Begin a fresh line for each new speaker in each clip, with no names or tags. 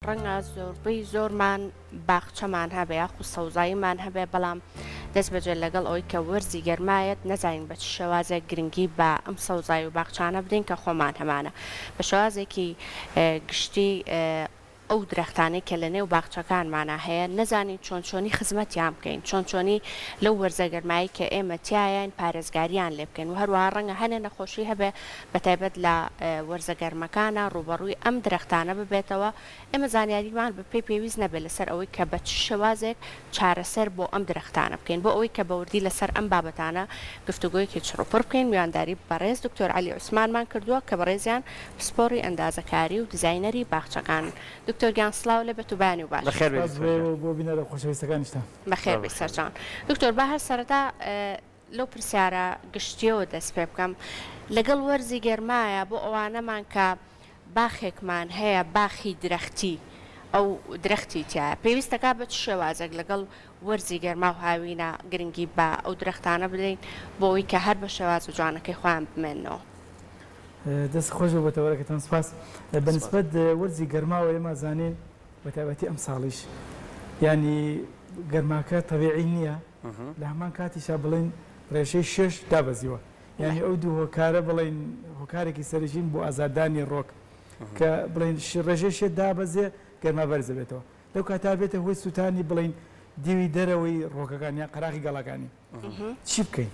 ڕەنگە زۆربەی زۆرمان باخچەمان هەبێ یاخود سەوزاییمان هەبێ، بەڵام دەستبەجێ لەگەڵ ئەوەی کە وەرزی گەرمایەت نەزانین بە چ شێوازێک گرنگی بە ئەم سەوزایی و باخچانە بدەین کە خۆمان هەمانە. بە شێوازێکی گشتی ئەو درەختانەی کە لە نێو باخچەکانمانا هەیە نەزانین چۆن چۆنی خزمەتیان بکەین، چۆن چۆنی لەو وەرزە گەرمایەی کە ئێمە تیایاین پارێزگاریان لێ بکەین و هەروەها ڕەنگە هەنێ نەخۆشی هەبێ بە تایبەت لە وەرزە گەرمەکانا ڕووبەڕووی ئەم درەختانە ببێتەوە ئێمە زانیاریمان بە پێی پێویست نەبێت لەسەر ئەوەی کە بە چ شێوازێک چارەسەر بۆ ئەم درەختانە بکەین بۆ ئەوەی کە بە وردی لەسەر ئەم بابەتانە گفتوگۆیەکی چڕوپڕ بکەین میوانداری بەڕێز دکتۆر عەلی عوسمانمان کردووە کە بەڕێزیان پسپۆڕی ئەندازەکاری و دیزاینەری باخچەکانن دکتۆر گیان سڵاو لێ بێت و بەیانی و باش.
بەخێر بێی
سپاس
دکتۆر
بۆ
گیان.
ئێوە و بۆ بینەرە خۆشەویستەکانیشتان.
بەخێر
زۆر
بێی
بەخێر بێی.
سەرچاوان. دکتۆر با هەر سەرەتا لەو پرسیارە گشتیەوە دەست پێ بکەم، لەگەڵ وەرزی گەرمایە بۆ ئەوانەمان کە باخێکمان هەیە باخی درەختی ئەو درەختی تیایە پێویستەکا بە چ شێوازێک لەگەڵ وەرزی گەرما و هاوینە گرنگی بە ئەو درەختانە بدەین بۆ ئەوەی کە هەر بە شێوازە جوانەکەی خۆیان بمێننەوە؟
دەست خۆش بۆ تەوەرەکەتان سپاس. بە
سپاس.
نسبەت وەرزی گەرماوە ئێمە زانین بە تایبەتی ئەمساڵیش یانی گەرماکە تەبیعی نییە لە هەمان کاتیشا بڵێین ڕێژەی شێش دابەزیوە یانی ئەو دوو هۆکارە بڵێین هۆکارێکی سەرەکین بۆ ئازاردانی ڕۆک کە بڵێین ڕێژەی شێ دابەزێ گەرما بەرز دەبێتەوە لەو کاتا بێتە هۆی سووتانی بڵێین دیوی دەرەوەی ڕۆکەکان یان قەراغی گەڵاکانی چی بکەین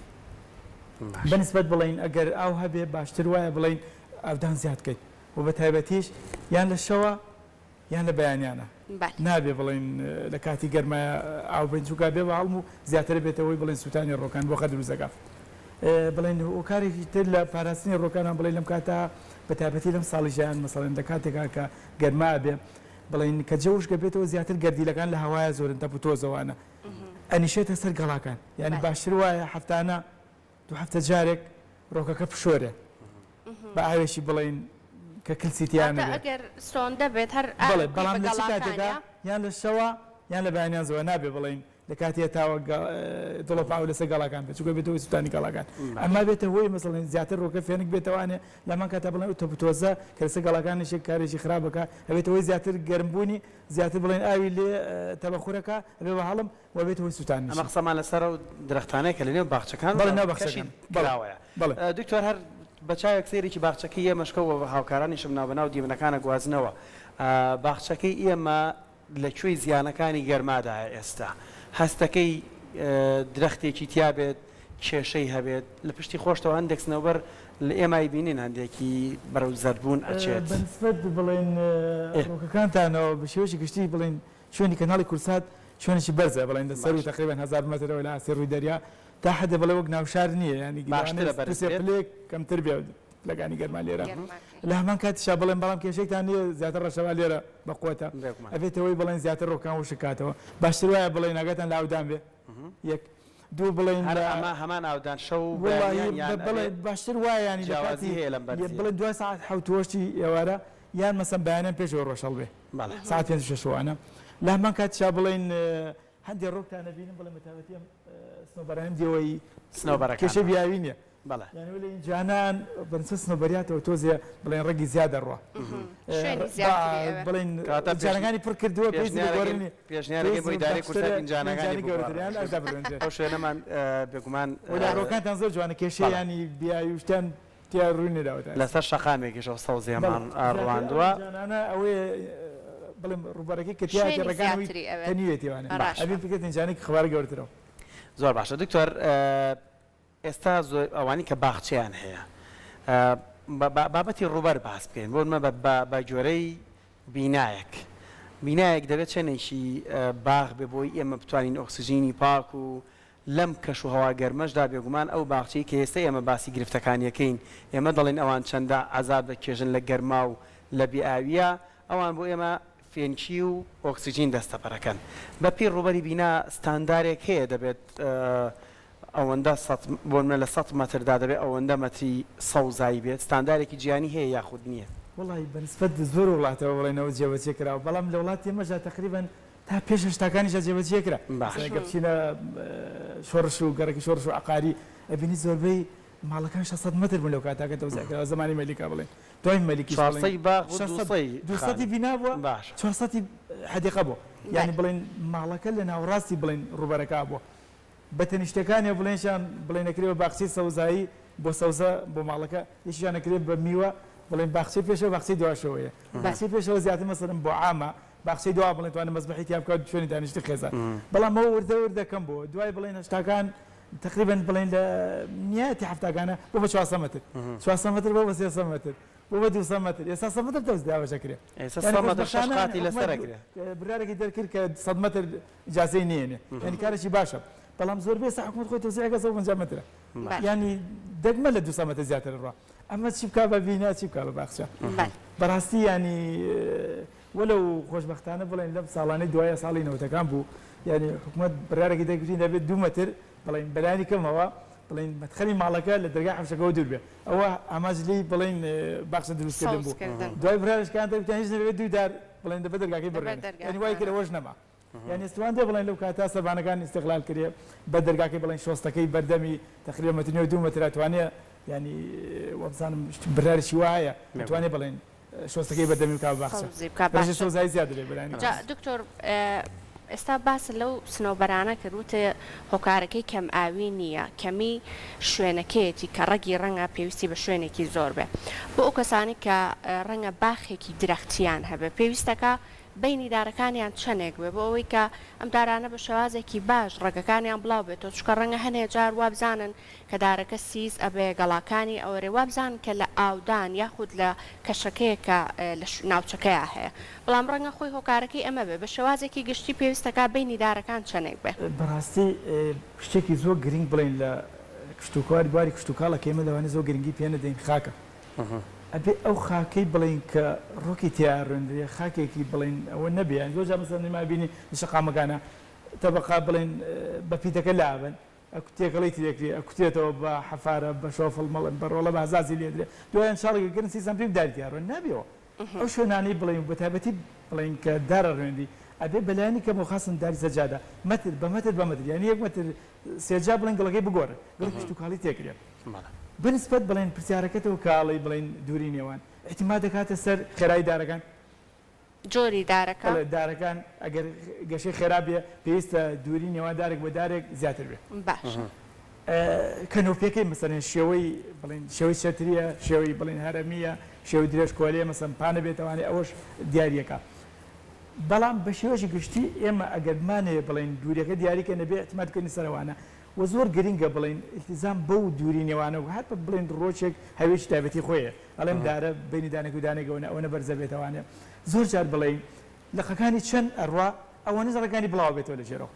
بەنسبەت بڵێین ئەگەر ئاو هەبێ باشتر وایە بڵێین ئاودان زیاد بکەین و بە تایبەتیش یان لە شەوە یان لە بەیانیانە نابێ بڵێین لە کاتی گەرمایە ئاو بەین چونکە بێ بە هەڵم و زیاتر بێتە هۆی بڵێن سووتانی ڕۆکان بۆخە دروست دەکات بڵێن هۆکارێکی تر لە پاراستنی ڕۆکانان بڵێن لەم کاتە بە تایبەتی لەم ساڵی ژیان مەسەڵەن لە کاتێکا کە گەرما بێ بڵێن کە جەوشکە بێتەوە زیاتر گەردیلەکان لە هەوایە زۆرن تەپ و تۆزەوانە ئەنیشێتە سەر گەڵاکان یانی باشتر وایە هەفتانە دوو هەفتە جارێک ڕۆکەکە بشۆرێ بە ئاوێکی بڵێین کە کلسی تیا
واتە
نەبێ.
ئەگەر سۆندە بێت هەر ئاوێک
بەڵێ
بکەی
بەڵام
بە
لە چ کاتێکا
گەڵاکانیا؟
یان لە شەوا یان لە بەیانیان زووە نابێ بڵێین لە کاتی هەتاوە گە دڵۆپ ئاو لەسەر گەڵاکان بێت چونکە بێتە هۆی سووتانی گەڵاکان ئەما بێتە هۆی مەسەڵەن زیاتر ڕۆکە فێنک بێتەوانێ لە هەمان کاتا بڵێن ئەو تەپوتۆزە کە لەسەر گەڵاکان نیشێ کارێکی خراپ ئەکا ئەبێتە هۆی زیاتر گەرمبوونی زیاتر بڵێن ئاوی لێ تەبەخورەکا ئەبێ بە هەڵم و بێتە هۆی
ئەمە
سووتاننیشی.
قسەمان لەسەر ئەو درەختانەیە کە لەنێو باخچەکان
بەڵێ ناو
کەشی
باخچەکان بەڵێ
کراوەیە.
بەڵێ.
دکتۆر هەر بە چاوێک سەیرێکی باخچەکەی ئێمەش کە و هاوکارانیشم ناوبەناو دیمەنەکان ئەگوازنەوە باخچەکەی ئێمە لە کوێی زیانەکانی گەرمادایە ئێستا؟ هەستەکەی درەختێکی تیا بێت کێشەی هەبێت لە پشتی خۆشتەوە هەندێک سنەوبەر لە ئێمای بینین هەندێکی بەرەو زەردبوون ئەچێت.
بە نسبەت بڵێین ڕووکەکانتانەوە بە شێوەیەکی گشتی بڵێین شوێنی کەناڵی کوردسات شوێنێکی بەرزە بڵێن لە سەروو
باشە.
تەقریبەن 1000 مەترەوە لە ئاستی ڕووی دەریا تا حەدێ بڵێ وەک ناوشار نییە یانی لەوانەیە
باشترە
دوو
بەرز
سێ
بێت.
پلەیەک کەمتر بێ پلەکانی گەرما لێرە
گەرماکەی.
لە هەمان کاتیشا بڵێن بەڵام کێشەیەکتان نییە زیاتر ڕەشەبا لێرە بە قوەتە
بێگومان.
ئەبێتە هۆی بڵێن زیاتر ڕۆکان وشک کاتەوە باشتر وایە بڵێن ئاگاتان لە ئاودان بێ یەک دوو بڵێن
هەر
لە
ئەمە هەمان ئاودان شەو و
وەڵاهی
بەیانیان یان
بەڵێ
ئەبێ
باشتر وایە یانی لە
جیاوازی
کاتی
هەیە لەم بەرزییە؟
بڵێن دوای سەعات حەوت و هەشتی ئێوارە یان مەسەن بەیانیان پێش ئەوەی ڕۆژ هەڵبێ
بەڵێ.
سەعات پێنج و شەش وانە لە هەمان کاتیشا بڵێین هەندێ ڕۆکتان ئەبینم بڵێن بە تایبەتی ئەم سنۆبەرانەم دیوەی
سنۆبەرەکان
کێشەی بیاوی نییە
بەڵێ.
یانی وەلێ ئینجانان بەنسبەت سنۆبەریاتەوە تۆزێ بڵێن ڕەگی زیاد دەڕوا
شوێنی زیاتری ئەوێ.
بڵێن
کەواتە پێش
ئینجانەکانی پڕ کردووە پێویستی بە
پێشنیارەکەین
گۆڕینی
پێشنیارەکەین
پێویستی
بۆ
بە
ئیدارەی
باشترە
کوردستان ئینجانەکانی
ئینجانی گەورەتر یان
بگۆڕن
ئەوجا بڕوێندرێن.
ئەو شوێنەمان بێگومان
وەلا ڕۆکانتان زۆر جوانە کێشەی
بەڵێ.
یانی بیاوی و شتیان تیا ڕووی نەداوەتە ئێستا.
لەسەر شەقامێکیش ئەو
بەڵێ
سەوزیەمان
زیاتر ئەو
ڕواندووە.
ئینجانانە ئەوەیە بڵێم ڕووبەرەکەی کە تیایەتی
شوێنی
ڕەگانەوەی
زیاتری ئەوێت.
تەنیوێتی وانە
ڕاشتە.
ئەبێ بکرێتە ئینجانێکی قەبارە گەورەترەوە.
زۆر باشە دکتۆر ئێستا زۆر ئەوانی کە باخچەیان هەیە بابەتی ڕووبەر باس بکەین بۆ نمە بە گوێرەی بینایەک بینایەک دەبێت چەندێکی باخ بێ بۆی ئێمە بتوانین ئۆکسجینی پاک و لەم کەش و هەوا گەرمەشدا بێگومان ئەو باخچەی کە ئێستا ئێمە باسی گرفتەکانیەکەین ئێمە دەڵێن ئەوان چەندە عەزاب دەکێژن لە گەرما و لە بێئاویە ئەوان بۆ ئێمە فێنکی و ئۆکسجین دەستەبەرەکەن بە پێی ڕووبەری بینا ستاندارێک هەیە دەبێت ئەوەندە سەت بۆ نمونە لە سەت مەتردا دەبێت ئەوەندە مەتری سەوزایی بێت ستاندارێکی جیهانی هەیە یاخود نییە؟
وەڵاهی بە نسبەت زۆر وڵاتەوە بڵێین ئەوە جێبەجێ کراوە بەڵام لە وڵاتی ئێمەشدا تەقریبەن تا پێش هەشتاکانیشا جێبەجێ کرا
باشە.
مەسەلەن گەر بچینە شۆڕش و گەڕەکی شۆڕش و عەقاری ئەبینی زۆربەی. ماڵەکان 600 مەتر بوون لەو کاتە کە تەوزیع کراوە زمانی مەلیکا بڵێن دوای مەلیکیش بڵێن
400 باخ بوو
600
200
200
خانوو
بینا بووە
باشە.
400 حەدیقە بووە یانی
بەلێ.
بڵێن ماڵەکە لە ناوەڕاستی بڵێن ڕووبەرەکە بووە بە تەنیشتەکانیە بڵێنشان بڵێن ئەکرێ بە باخچەی سەوزایی بۆ سەوزە بۆ ماڵەکە یەکیشان ئەکرێ بە میوە بڵێن باخچەی پێشەوە باخچەی دواشەوەیە باخچەی پێشەوە زیاتر مەسەلەن بۆ عامە باخچەی دوا بڵێن توانێ مەزبەحی تیا بکات شوێنی دانیشتنی خێزان بەڵام ئەوە وردە وردە کەم بۆ دوای بڵێن هەشتاکان تقریبا بڵێن لە نیایەتی هەفتاکانە بۆ بە 400 مەتر 400 مەتر بۆ بە 300 مەتر بۆ بە 200 مەتر ئێستا 100 مەتر تەوز داوەش ئەکرێ
ئێستا
یعنی
100 مەتر شەش
خۆشبەختانە
قاتی لەسەر
حکومەت
ئەکرێ.
بڕیارێکی دەرکرد کە 100 مەتر ئیجازەی نێنێ یعنی کارێکی باشە بەڵام زۆربەی ئێستا حکومەت خۆی تەوزیع ئەکات 150 مەترە یعنی دەگمە لە 200 مەتر زیاتر ڕوا ئەمە چی بکا بە بینا چی بکا بە باخچە بەڕاستی ینی وەلەو خۆشبەختانە بڵێن لەم ساڵانەی دوایە ساڵی نەوەتەکان بوو یانی حکومەت بڕیارێکی دەرکردین دەبێت دوو مەتر بڵێن بەلایەنی کەمەوە بڵێن مەدخەلی ماڵەکە لە دەرگای حەوشەکەوە دوور بێ ئەوە ئامانج لێی بڵێن باخچە دروستکردن بوو
سەوزکردن.
دوای بڕیارێکیان دەرکردن هیچ نەبێت دوو دار بڵێن دەبێت دەرگاکەی
دەبێت
بڕێنن
دەرگاکە
یانی وای کرد ئەوەش نەما یانی ئێستوان دێ بڵێن لەو کاتە سەربانەکان ئیستغلال کرێ بە دەرگاکەی بڵێن شۆستەکەی بەردەمی تەقریبا مەتر نیو دوو مەترە توانێ یانی وابزانم بڕیارێکی وا هەیە توانێ بڵێن شۆستەکەی بەردەمی بکا بە باخچە
سەوزی بکا
ڕێژەی
باشە
سەوزایی زیاد دەبێت بەلایەنی
جا
کەم.
دکتۆر ئێستا باست لەو سنەوبەرانە کرد وتت هۆکارەکەی کەم ئاوی نییە کەمی شوێنەکەیەتی کە ڕەگی ڕەنگە پێویستی بە شوێنێکی زۆر بێ بۆ ئەو کەسانەی کە ڕەنگە باخێکی درەختیان هەبێ پێویستەکە بەینی دارەکانیان چەنێک بێ بۆ ئەوەی کە ئەم دارانە بە شێوازێکی باش ڕەگەکانیان بڵاو بێتەوە چونکە ڕەنگە هەنێ جار وابزانن کە دارەکە سیس ئەبێ گەڵاکانی ئەوەرێ وابزانن کە لە ئاودان یاخود لە کەشەکەیە کە لە ناوچەکەیا هەیە بەڵام ڕەنگە خۆی هۆکارەکەی ئەمە بێ بە شێوازێکی گشتی پێویستەکا بەینی دارەکان چەنێک بێ؟
بەڕاستی شتێکی زۆر گرنگ بڵێین لە کشتوکاڵ بواری کشتوکاڵە کە ئێمە لەوانەیە زۆر گرنگی پێ نەدەین خاکە ئەبێ ئەو خاکەی بڵێین کە ڕۆکی تیا ڕوێندرێ خاکێکی بڵێین ئەوە نەبێ یان زۆر جار مەسەلەن ئێمە ئەبینین لە شەقامەکانا تەبەقە بڵێین بە پیتەکە لابەن تێکەڵەی ترێکرێ ئەکوترێتەوە بە حەفارە بە شۆفڵ مەڵێن بە ڕۆڵە بە هەزازی لێدرێ دوایان شاڵێک ئەگرن سی سانتیم داری تیا ڕوێن نابێەوە ئەو شوێنانەی بڵێین بە تایبەتی بڵێین کە دار ئەڕوێنری ئەبێ بەلایەنی کەمەوە خاستن داری سەجادە مەتر بە مەتر بە مەتر یانی یەک مەتر سێجا بڵێن گڵەکەی بگۆڕێ گڵی کشتوکاڵی تێکرێ بەنسبەت بڵێن پرسیارەکەتەوە کە ئەڵێی بڵێین دووری نێوان ئیعتیماد دەکاتە سەر خێرایی دارەکان
جۆری دارەکە؟
بەڵێ دارەکان ئەگەر گەشەی خێرا بێ پێویستە دووری نێوان دارێک بۆ دارێک زیاتر بێ.
باشە.
کەنۆپیەکەی مەسەلەن شێوەی بڵێین شێوەی چەتریە، شێوەی بڵێین هەرەمیە، شێوەی درێژ کۆلەیە مەسەلەن پانە بێتەوانێ ئەوەش دیاریەکا. بەڵام بە شێوەیەکی گشتی ئێمە ئەگەر بمانەوێ بڵێین دووریەکە دیاری کەین ئەبێ ئیعتیماد بکەینە سەر ئەوانە و زۆر گرنگە بڵێین ئیلتیزام بەو دووری نێوانە و هەر بڵێین ڕۆکێک هەوێکی تایبەتی خۆی هەیە. ئەڵێم دارە بەینی دانێک و دانێک ئەوەنە ئەوەنە بەرزە بێتەوانێ زۆر جار بڵێین لقەکانی چەند ئەڕوا ئەوەنەش ڕەگانی بڵاوە بێتەوە لە ژێرەوە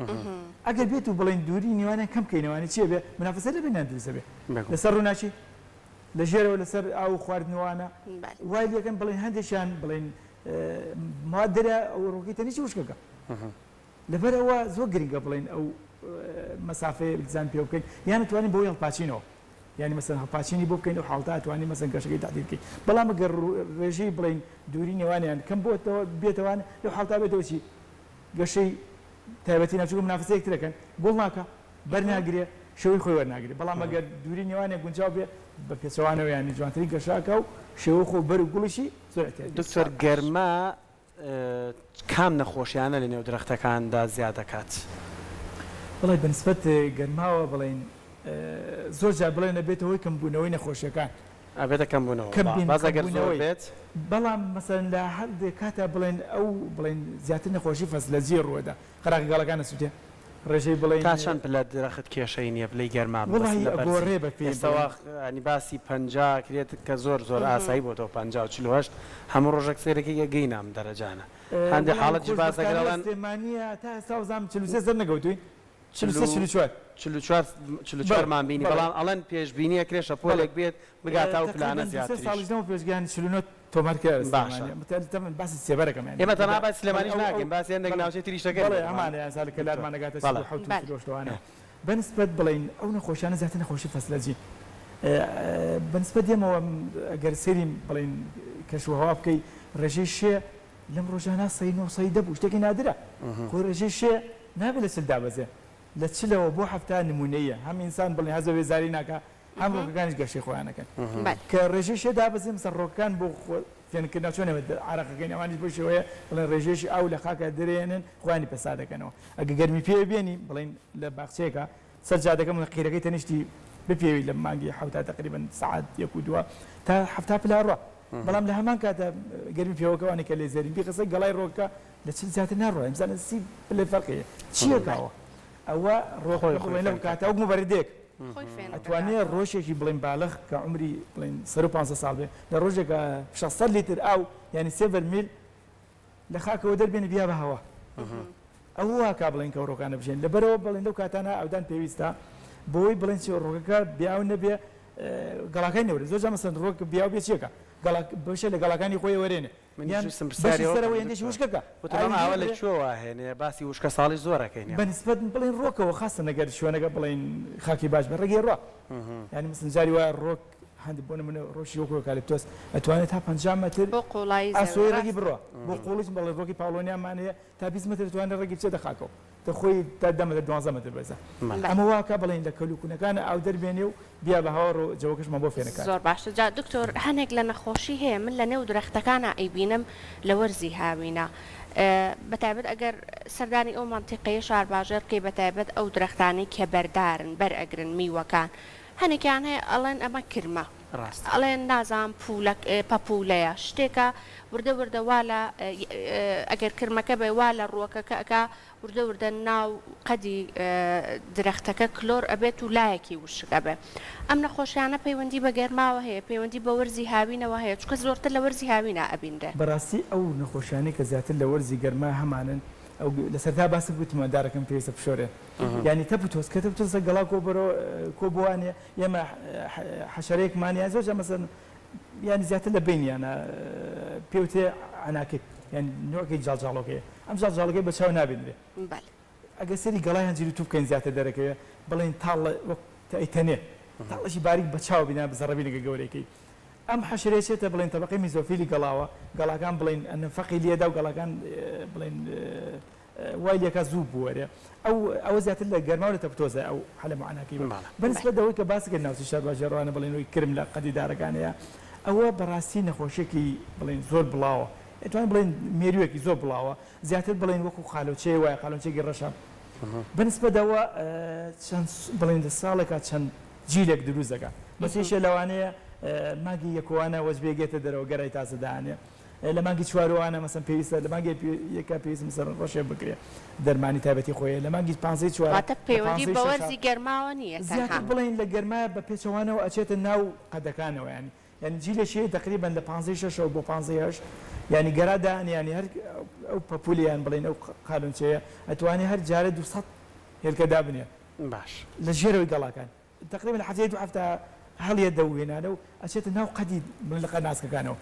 ئەگەر بێت و بڵێین دووری نێوانیان کەم بکەینەوانی چیە بێ منافەسە لە بینیان دروست دەبێ لەسەر ڕووناکی لە ژێرەوە لەسەر ئاو و خواردنەوانە وای لێکەن بڵێن هەندێکیان بڵێن مواد دەرە ئەو ڕۆکەی تەنیشتی وشکەکە لەبەر ئەوە زۆر گرنگە بڵێین ئەو مەسافەیە التزام پێ بکەین یان توانین بۆی هەڵپاچینەوە یانی مەسەن هەڵپاچینی بۆ بکەین ئەو حاڵتە ئەتوانین مەسەن گەشەکەی تەعدیل بکەین بەڵام گەر ڕێژەی بڵێین دووری نێوانیان کەم بۆتەوە بێتەوان لەو حاڵتا بێتەوە چی گەشەی تایبەتی ناچووکە منافسە یەکترەکەن گوڵ ناکە بەر ناگرێ شێوەی خۆی وەرناگرێ بەڵام ئەگەر دووری نێوانیان گونجاو بێ بە پێچەوانەوە یانی جوانترین گەشاکە و شێوە خۆ بەر و گوڵیشی زۆر احتیاجی
دکتۆر گەرما کام نەخۆشیانە لە نێو درەختەکاندا زیاد دەکات؟
بەڵێ بەنسبەت گەرماوە بڵێین زۆر جار بڵێن ئەبێتە هۆی کەمبوونەوەی نەخۆشیەکان.
ئەبێتە کەمبوونەوە باس ئەگەر زۆر بێت.
بەڵام مەسەلەن لە هەندێک کاتا بڵێن ئەو بڵێن زیاتر نەخۆشی فەسلەجی ڕووەدا قەراغی گاڵەکان ئەسوتێ ڕێژەی بڵێین.
تا چەند پلە درەخت کێشەی نیە پلەی گەرما بەس
وەڵاهی
لە بەرزی
ئەگۆڕێ بە پێی
ئێستا وا
بڵێین.
یانی باسی 50 ئەکرێت کە زۆر زۆر ئاسایی بۆتەوە 50 و 48 هەموو ڕۆژەک سەیرەکەی ئەگەینە ئەم دەرەجانە هەندێ
وەڵاهی
حاڵەتیش باس ئەکرێ
خۆشبەختانە
ئەڵێن.
سلێمانیە تا ئێستا وەزانم 43 سەرنەکەوتوین 43 44.
44 44
بەڵێ
مان بینی
بەڵێ.
بەڵام ئەڵێن پێشبینی ئەکرێ
بەڵێ
شەپۆلێک بێت بگاتە ئەو پلانە
تەقریبەن دوو سێ
زیاتریش.
ساڵیش لەمەو پێش گیانی 49 تۆمار کرا لە
باشە.
سلێمانیە تەمەن باسی سێبەرەکەم یانی
ئێمە تەنها باسی
بەڵێ
سلێمانیش
ئەو ئەو
ناکەین باسی هەندێک
بەڵێ
ناوچەی تریش دەکەین
بەڵێ
بێگومان
هەمانە یان ساڵ
دکتۆر
کەلارمان ئەگاتە
بەڵێ.
47 و
بەلێ.
48 ئەوانە بەنسبەت بڵێین ئەو نەخۆشیانە زیاتر نەخۆشی فەسلەجین بەنسبەت ئێمەوە گەر سەیری بڵێین کەش و هەوا بکەی ڕێژەی شێ لەم ڕۆژانە سەی نۆ سەی دە بوو شتێکی نادرە خۆ ڕێژەی شێ نابێ لە چل دابەزێ لە چلەوە بۆ حەفتا نمونەیە هەم ئینسان بڵێن هەست بە بێزاری ناکا. هەم ڕۆکەکانیش گەشەی خۆیان ئەکەن. کە ڕێژەی شێ دابەزێ مەسەن ڕۆکەکان بۆ خۆ فێنککردنەوە چۆن ئێمە عەرەقەکەین ئەوانیش بەو شێوەیە بڵێن ڕێژەیەکی ئاو لە خاکا دەرێنن خۆیانی پێ سارد دەکەنەوە. ئەگەر گەرمی پێ بێنی بڵێین لە باخچەیەکا سەر جادەکە بڵێن قیرەکەی تەنیشتی بپێوی لە مانگی حەوتا تەقریبەن سەعات یەک و دووە تا 70 پلە ئەڕوا. بەڵام لە هەمان کاتا گەرمی پێوەکە ئەوانەی کە لێزەرین بیخە سەر گەڵای ڕۆکەکە لە 40 زیاتر ناڕوا بزانە 30 پلەی فەرقی هەیە چییە کاوە ئەوە ڕۆکەکە بڵێن لەو کاتە وەک موبەردێک ئەتوانێ ڕۆژێکی بڵێن بالغ کە عومری بڵێن سەرو 15 ساڵ بێ لە ڕۆژێکا 600 لیتر ئاو یانی سێ بەرمیل لە خاکەوە دەربێنێ بیا بە هەوا ئەوە واکا بڵێن کە ڕۆکانە بژێن لەبەرەوە بڵێن لەو کاتانە ئاودان پێویستە بۆی بڵێن چی ڕۆکەکە بیاو نەبێ گەڵاکانی نەورێ زۆر جار مەسەن ڕۆک بیاو بێ چیەکە گەڵا بەشێ لە گەڵاکانی خۆی وەرێنێ
منیش
یان
ویستم
بەشی
پرسیاری ئەوە
سەرەوەی
بکەم
هێندێکی
دکتۆر
وشکەکە
وتم ئەم
ئاوی
ئاوە لە
لێ
کوێوە ئەهێنێ باسی وشکە ساڵی زۆر ئەکەین
بە
ئێمە.
نسبەت بڵێین ڕۆکەوە خاستە نەگەر شوێنەکە بڵێین خاکی باش بێ ڕێگەی ڕا یانی مەسەن جاری وایە ڕۆک هەند بۆ نمونە ڕۆکی وەکو ئۆکالیپتۆس ئەتوانێت تا 50 مەتر
بۆ قوڵایی زەوی
ئاسۆی ڕەگی
ڕاستە.
بڕوا بۆ قوڵیش بەڵێ ڕۆکی پاڵۆنیامان هەیە تا 20 مەتر دەتوانێت ڕەگی بچێتە خاکەوە تا خۆی تا دە مەتر دوانزە مەتر بەرزە ئەمە واکا بڵێین لە کەل و کونەکانە ئاو دەربێنێ و بیا بە هەوا ڕۆ جەوەکەشمان بۆ فێنک کات.
زۆر باشە جا دکتۆر هەنێک لە نەخۆشی هەیە من لە نێو درەختەکانا ئەیبینم لە وەرزی هاوینا بەتایبەت ئەگەر سەردانی ئەو مەنتیقەیە شارباژێڕ بکەی بەتایبەت ئەو درەختانەی کە بەردارن بەر ئەگرن میوەکان هەنێکیان هەیە ئەڵێن ئەمە کرمە
ڕاستە.
ئەڵێن نازانم پوولە پەپوولەیە شتێکە وردە وردە وا لە ئەگەر کرمەکە بێ وا لە ڕووەکەکە ئەکا وردە وردە ناو قەدی درەختەکە کلۆر ئەبێت و لایەکی وشک ئەبێ. ئەم نەخۆشیانە پەیوەندی بە گەرماوە هەیە، پەیوەندی بە وەرزی هاوینەوە هەیە، چونکە زۆرتر لە وەرزی هاوینا ئەبینرێ.
بەڕاستی ئەو نەخۆشیانەی کە زیاتر لە وەرزی گەرما هەمانن ئەو لە سەرتا باسم گوتمان دارەکەم پێویستە بشۆرێن یانی تەپ و تۆز کە تەپ و تۆز گەڵا کۆ بەرۆ کۆ بوانێ ئێمە حەشەرەیەکمان یان زۆر جار مەسەن یانی زیاتر لە بینیانە پێوترێ عەناکب یانی نوعێکی جاڵجاڵۆکەیە ئەم جاڵجاڵۆکەی بە چاو نابینرێ
بەلێ.
ئەگەر سەیری گەڵای هەنجیر و توو بکەین زیاتر دەرەکەوێ بڵێین تاڵ وەک تای تەنێ تاڵێکی باریک بە چاو بینا بە زەڕەبینێکە گەورەیەکەی ئەم حەشرەیە چێتە بڵێن تەبەقەی میزۆفیلی گەڵاوە گەڵاکان بڵێین نەفەقی لێدا و گەڵاکان بڵێین وای لێکا زوو بوەرێ ئەو ئەوە زیاتر لە گەرما و لە تەپوتۆزە ئەو حەلە معاناکەی بە
بەڵێ.
بە نسبەت ئەوەی کە باسی کرد ناوچەی شارباژێڕوانە بڵێن ئەوەی کرم لە قەدی دارەکان هەیە ئەوە بەڕاستی نەخۆشیەکی بڵێن زۆر بڵاوە ئەتوانین بڵێن مێروویەکی زۆر بڵاوە زیاتر بڵێن وەکو قالۆچەیە وایە قالۆچەیەکی ڕەشە بە نسبەت ئەوە چەند بڵێن لە ساڵێکا چەند جیلێک دروست دەکات بەس یەکێ لەوانەیە مانگی یەکۆوانە وەجبەیەک یەتە دەرەوە گەرای تازە دانێ لە مانگی چواروانە مەسەن پێویستە لە مانگی یەکە پێویست مەسەن ڕەشێ بکرێ دەرمانی تایبەتی خۆیە لە مانگی پانزەی چوارە
واتە
لە
پەیوەندی
پانزەی
بە
شەشە
وەرزی گەرماوە نییە تەنها.
زیاتر بڵێین لە گەرمایە بە پێچەوانەوە ئەچێتە ناو قەدەکانەوە یانی یانی جیلێکی هەیە تەقریبەن لە پانزەی شەشەوە بۆ پانزەی هەشت یانی گەرا دانێ یانی هەر ئەو پەپوولەیان بڵێین ئەو قالۆنچەیە ئەتوانێ هەر جارێ 200 هێلکە دابنێ
باش.
لە ژێرەوەی گەڵاکان تەقریبەن لە هەفتەی دوو هەفتە هەڵیە دەوهێنانە و ئەچێتە ناو قەدی بڵێن لقە ناسکەکانەوە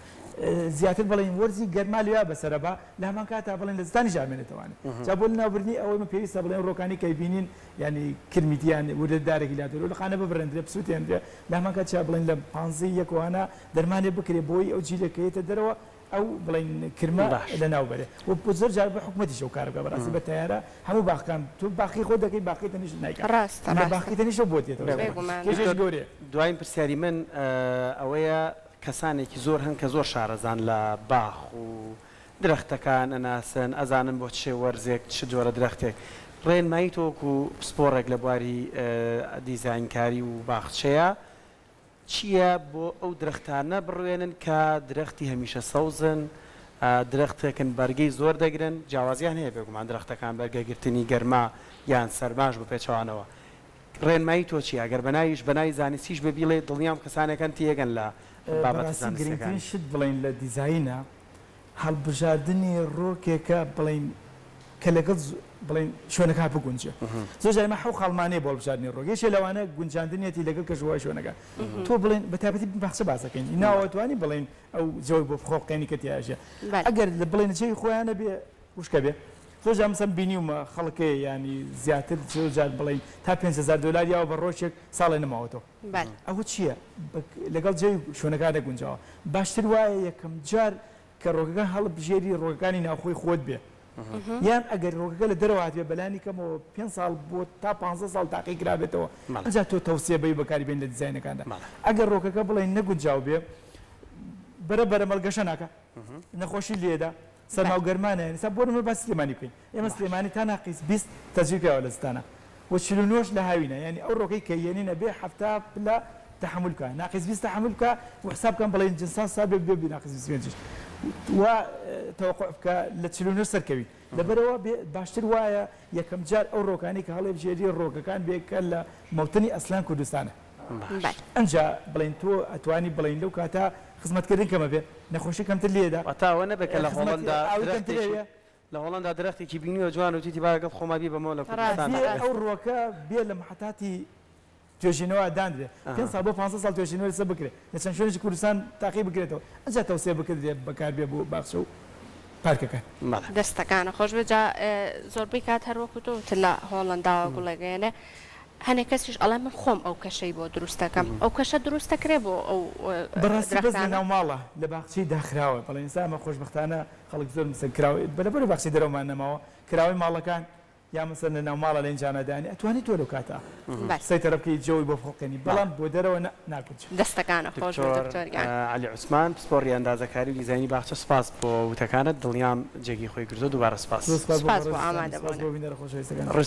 زیاتر بڵێن وەرزی گەرما لەوێ بەسەرە با لە هەمان کاتا بڵێن لە زستانیش ئامێنێتەوانێ جا بۆ لەناوبردنی ئەوەی من پێویستە بڵێن ڕۆکانی کەی بینین یانی کرمیتیان وردە دارێکی لاتۆرە و لقانە ببڕێندرێ بسووتێنرێ لە هەمان کات چا بڵێن لە پانزەی یەکۆانە دەرمانێ بکرێ بۆی ئەو جیلێک کە یێتە دەرەوە ئەو بڵێین کرمە
باش.
لەناو بەرێ و زۆر جار بە حکومەتیش ئەو کارە بکا بەڕاستی بە تەیارە هەموو باخەکان تۆ باخی خۆت دەکەی باخی تەنیشت نایکا
ڕاستە
لە
ڕاستە
باخی تەنیشتەوە بۆت دێتەوە
بێگومان.
بێگومان.
کێشەیەکی
دکتۆر
گەورەیە.
دواین پرسیاری من ئەوەیە کەسانێکی زۆر هەن کە زۆر شارەزان لە باخ و درەختەکان ئەناسن ئەزانن بۆ چ وەرزێک چ جۆرە درەختێک ڕێنمایی تۆ وەکو پسپۆڕێک لە بواری دیزاینکاری و باخچەیە چییە بۆ ئەو درەختانە بڕوێنن کە درەختی هەمیشە سەوزن، درەختێکن بەرگەی زۆر دەگرن، جیاوازیان هەیە بێگومان درەختەکان بەرگەگرتنی گەرما یان سەرماش بە پێچەوانەوە. ڕێنمایی تۆ چییە؟ گەر بە ناویش بە ناوی زانستیش بێ بیڵێ دڵنیام کەسانێک هەن تێگەن لە بابەتە
بەڕاستی گرنگترین
زانستیەکانی.
شت بڵێین لە دیزاینە هەڵبژاردنی ڕۆکێکە بڵێین کە لەگەڵ بڵێین شوێنەکە بگونجێ. زۆر جار ئێمە حەو خاڵمان هەیە بۆ هەڵبژاردنی ڕۆک، یەکێ لەوانە گونجاندنیەتی لەگەڵ کەشوهەوای شوێنەکە. تۆ بڵێن بە تایبەتی باخچە باس دەکەین، ناوە توانی بڵێین ئەو جەوەی بۆ بخۆڵقێنی کە تیا ئەژێ. ئەگەر بڵێن جەوی خۆیان نەبێ وشکە بێ. زۆر جار مەسەن بینیومە خەڵکێ یانی زیاتر زۆر جار بڵێین تا 5000 دۆلار یاوە بە ڕۆکێک ساڵێ نەماوەتەوە. ئەوە چییە؟ لەگەڵ جەوی شوێنەکە نەگونجاوە. باشتر وایە یەکەم جار کە ڕۆکەکان هەڵبژێری ڕۆکەکانی ناوخۆی خۆت بێ. یان ئەگەر ڕۆکەکە لە دەرەوە هاتبێ بەلانی کەمەوە پێنج ساڵ بۆ تا پانزە ساڵ تاقی کرابێتەوە ئەنجا تۆ تەوسیە بەی بەکاری بێن لە دیزاینەکاندا ئەگەر ڕۆکەکە بڵێن نەگونجاو بێ بەرە بەرە مەڵگەشە ناکە نەخۆشی لێدا سەرما و گەرما نایەن ئێستا بۆ نمونە باسی سلێمانی بکەین ئێمە سلێمانی تا ناقیس 20 تەجریب کراوە لە زستانا و 49 لە هاوینە یانی ئەو ڕۆکەی کە یەنین ئەبێ 70 پلە تەحەمول بکا ناقیس 20 تەحەمول بکا و حساب بکەن بڵێن جنسان سا بێ بێ ناقیس 25 و تەوەقع بکە لە 49 سەرکەوی لەبەرئەوە بێ باشتر وایە یەکەم جار ئەو ڕۆکانەی کە هەڵێبژێری ڕۆکەکان بێ کە لە مەوتنی ئەسلان کوردستانە ئەنجا بڵێن تۆ ئەتوانی بڵێن لەو کاتە خزمەتکردن کەمە بێ نەخۆشی کەمتر لێدا
واتا ئەوە نەبێ کە لە هۆڵەندا درەختێکی لە هۆڵەندا درەختێکی بینیوە جوان وتیتی با لەگەڵ خۆما بیبەمەوە لە کوردستان
بێ ئەو ڕوەکە بێ لە محەتاتی توێژینەوە داندرێ پێنج ساڵ بۆ پانزە ساڵ توێژینەوە لەسەر بکرێ لە چەند شوێنێکی کوردستان تاقی بکرێتەوە ئەنجا تەوسیە بکردرێ بەکاربێ بۆ باخچە و پارکەکان.
بەڵێ.
دەستەکانت خۆش بێت جا زۆربەی کات هەر وەکو تۆ وتت لە هۆڵەنداوە گوڵەگەیەنێ هەنێ کەسیش ئەڵێ من خۆم ئەو کەشەی بۆ دروست دەکەم ئەو کەشە دروست دەکرێ بۆ ئەو
بەڕاستی بەس
درەختانە؟
لەناو ماڵە لە باخچەی داخراوە بەڵێ ئێستا ئەمە خۆشبەختانە خەڵک زۆر مەسەن کراوەی لەبەر باخچەی دەرەوەمان نەماوە کراوەی ماڵەکان یا مەسەلەن لە ناو ماڵا لە ئینجانا دانی ئەتوانی تۆ لەو کاتە سەیتەرە بکەی جەوی بۆ بخوڵقێنی بەڵام بۆ دەرەوە نا ناگونجێ.
دەستەکانت خۆش بێت
دکتۆر
دکتۆر گیان.
عەلی عوسمان پسپۆڕی ئەندازەکاری و دیزاینی باخچە سوپاس بۆ وتەکانت دڵنیام جێگەی خۆی گرتووە دووبارە سوپاس.
زۆر سوپاس بۆ
سوپاس بۆ
بەڕێزتان سوپاس
ئامادەبوونت.
بۆ بینەرە خۆشەویستەکانت.